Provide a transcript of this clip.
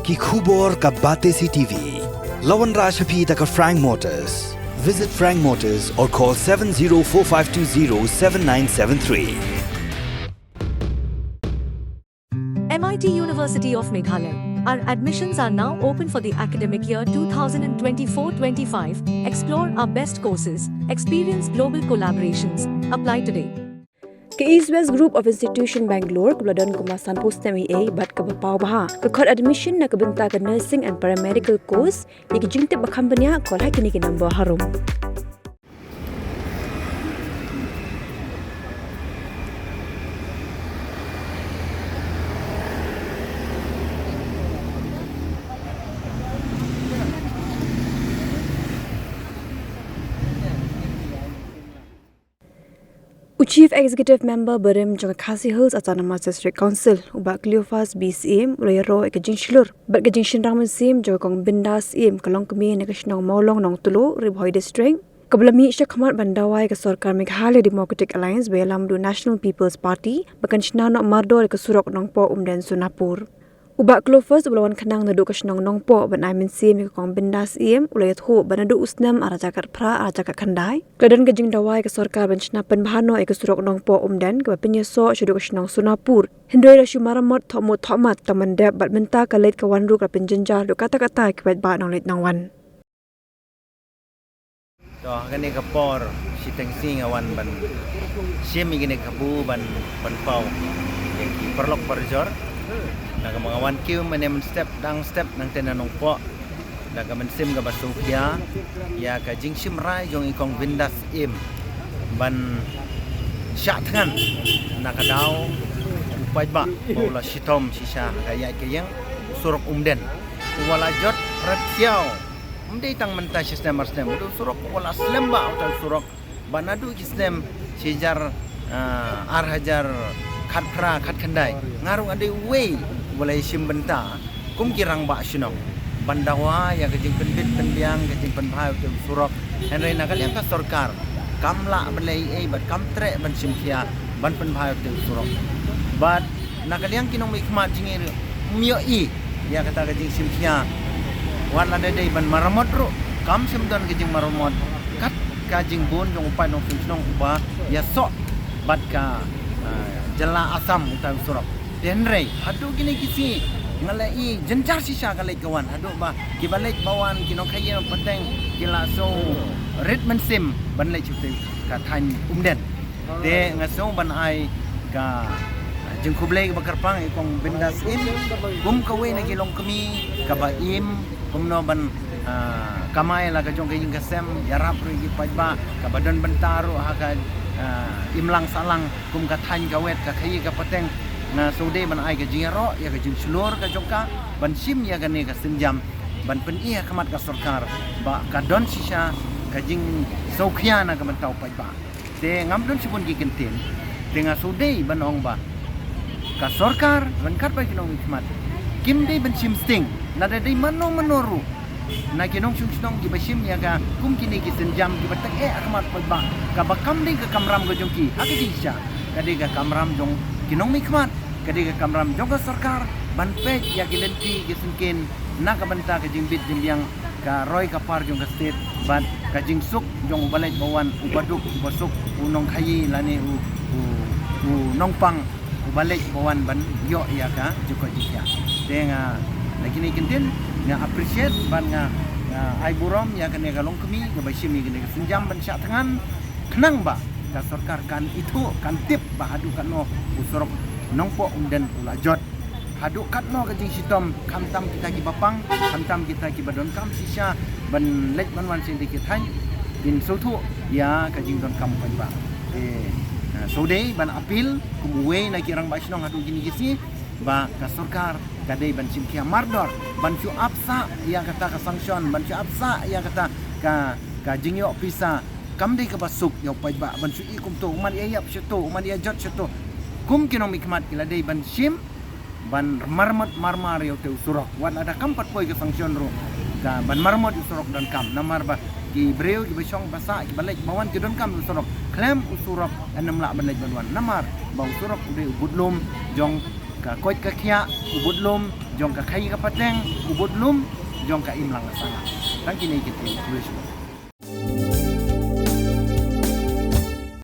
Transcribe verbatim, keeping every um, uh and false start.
Ki khubor ka Batesi T V. La wanrah sha phi da ka Frank Motors. Visit Frank Motors or call seven zero four five two zero seven nine seven three. M I T University of Meghalaya. Our admissions are now open for the academic year two thousand twenty-four twenty-five. Explore our best courses, experience global collaborations. Apply today. Ka East West Group of Institution Bangalore, kaba la don kumba sanphew snem eiei bad kaba paw bha, ka khot admission na ka bynta ka nursing and paramedical course. Ïa ki jingtip ba kham bniah, call ha kine ki number harum. U Chief Executive Member barim jong ka Khasi Hills Autonomous District Council, u Bah Cleophas B Syiem, u la ïaroh ïa ka jingshlur bad ka jingshynrang mynsiem jong ka Kong Bindas Syiem, ka longkmie na ka shnong Mawlong Nongtloh, Ri Bhoi District, kaba la mih shakhmat ban dawa ïa ka sorkar Meghalaya Democratic Alliance ba ïalam da u National People's Party, ba kan shna noh mardor ïa ka surok Nongpoh Umden Sonapur. U Bah Cleophas uba la wan khnang naduh ka shnong Nongpoh ban ai mynsiem ïa ka Kong Bindas Syiem, u la ïathuh ba naduh u snem ar hajar khatphra ar hajar khatkhyndai, ka la don ka jingdawa ïa ka sorkar ban shna pynbha noh ïa ka surok Nongpoh Umden kaba pynïasoh shaduh ka shnong Sonapur. Hynrei la shu maramot thohmut thohmat tang ban dep bad mynta ka leit ka wan ruh ka la pynjynjar haduh katta katta ki paidbah nongleit nongwan. To, ha kane ka por shiteng sngi nga wan ban shim ïa kane ka kabu ban, ban pynpaw ïa ki paralok parajor. Na kaba nga wan kiew mynne mynstep dang step nangta na Nongpoh, na ka mynsiem kaba sngewkhia ïa ka jingshim rai jong i Kong Bindas Syiem ban shah thngan na ka daw u paidbah ba u la shitom shisha ha ka ïaid ka ïeng surok Umden, u ba la jot ratiaw. Ym dei tang mynta shi snem ar snem, uta u surok u la slem bha, uta u surok ba naduh ki snem shi hajar, ah, ar hajar khatphra khatkhyndai, nga ruh nga dei uwei u ba la ïashim bynta kum ki rangbah shnong ban dawa ïa ka jingpynbit pynbiang, ka jingpynbha ïa uta u surok. Hynrei na ka liang ka sorkar kam lah ban leh ei ei bad kam treh ban shim khia ban pynbha ïa uta u surok. Bad na ka liang ki nongmihkhmat jong ngi ruh ym ïohi ïa kata ka jingshim khia. Wat lada dei ban maramot ruh kam shym don ka jingmaramot kat ka jingbun jong u paid nongshong shnong uba ïasoh bad ka, ah, jylla Assam uta u surok. Te hynrei haduh kine ki sngi nga la i jynjar shisha ka leit ka wan, haduh ba kiba leit ba wan, ki nongkhaïi nongpateng ki la shu rit mynsiem ban leit sha uta ka thaiñ Umden. Te nga sngew ban ai ka jingkhublei kaba kyrpang ïa i Kong Bindas Syiem kum kawei na ki longkmie kaba im kumno ban, ah, kamai la ka jong ka ïing ka sem, ïarap ruh ïa ki paidbah, kaba don bynta ruh ha ka, ah, imlang sahlang kum ka thaiñ ka wet, ka khaïi ka pateng. Nga sngewdei ban ai ka jingïaroh ïa ka jingshlur ka jong ka ban shim ïa kane ka sienjam ban pyni ha khmat ka sorkar ba ka don shisha ka jingsngewkhia na ka bynta u paidbah. Te ngam don shibun ki kyntien, te nga sngewdei ban ong ba ka sorkar ryngkat bad ki nongmihkhmat kim dei ban shim sting. Lada dei mano mano ruh na ki nongshong shnong kiba shim ïa ka kum kine ki sienjam kiba tang eh ha khmat paidbah, kaba kam dei ka kamram ka jong ki, ha ka jingshisha ka dei ka kamram jong ki nongmihkhmat, ka dei ka kamram jong ka sorkar ban peit ïa ki lynti ki syngkien na ka bynta ka jingbit jingbiang, ka roi ka par jong ka state bad ka jingsuk jong u ba leit ba wan, u baduk u basuk, u nongkhaïi lane u, u, u nongpang u ba leit ba wan ban ïoh ïa ka jingkoit jingkhiah. Te nga na kine ki kyntien nga appreciate bad nga, nga ai burom ïa kane ka longkmie kaba shim ïa kane ka sienjam ban shah thngan, khnang ba ka sorkar kan ithuh, kan tip ba haduh katno u surok Nongpoh Umden u la jot. Haduh katno ka jingshitom, khamtam kita kiba pang, khamtam kita kiba donkam shisha ban leit ban wan sha ïing ki thaiñ, kin sngewthuh ïa ka jingdonkam paidbah. Te, ah, sngewdei ban appeal kum uwei na ki rangbah shnong haduh kine ki sngi ba ka sorkar ka dei ban shim khia mardor ban shu ap sah ïa kata ka sanction, ban shu ap sah ïa kata ka, ka jingïoh pisa. Kam dei kaba suk ïa u paidbah ban shu i kumto, u man ïa ïap shato, u man ïa jot shato. Kum ki nongmihkhmat ki la dei ban shim ban maramot marmar ïa uta u surok. Wat lada kam pat poi ka sanction ruh ka ban maramot u surok donkam. Namar ba ki briew kiba shong ba sah kiba leit ba wan ki donkam u surok. Khlem u surok ym lah ban leit ban wan. Namar ba u surok u dei u budlum jong ka koit ka khiah u budlum jong ka khaii ka pateng, u budlum jong ka imlang ka sahlang. Tang kine ki tei u khublei shibun.